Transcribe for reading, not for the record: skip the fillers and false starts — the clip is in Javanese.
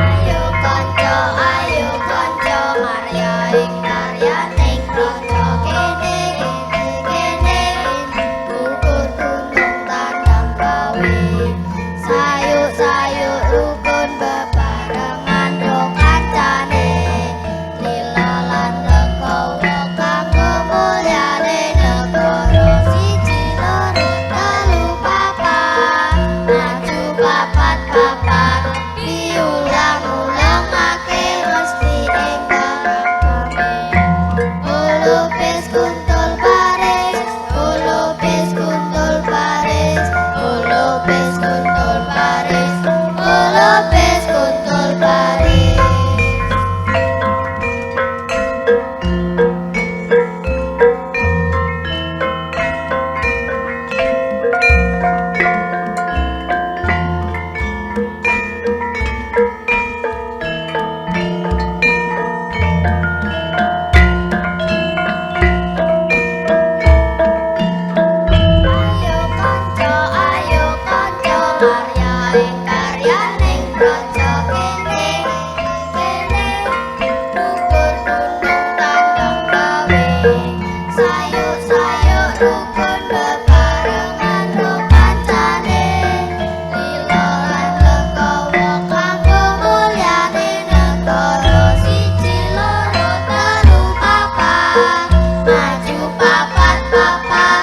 Ayo kanca, ayo kanca, karya ing karyaning praja kene kene ukur gunung tandang gawe sayuk-sayuk rukun bebarengan do kancane lila lan legowo kanggo mulyane negara siji loro telu papat maju papat papat diulang-ulangake mesti ing kakame. Lupis kuntul baris, lupis kuntul baris, lupis kuntul baris, lupis kuntul baris. Ayo kanca, ayo kanca, karya ing karyaning praja kene kene ukur gunung tandang gawe sayuk-sayuk rukun bebarengan do kancane lila lan legowo kanggo mulyane negara siji loro telu papat maju papat papat.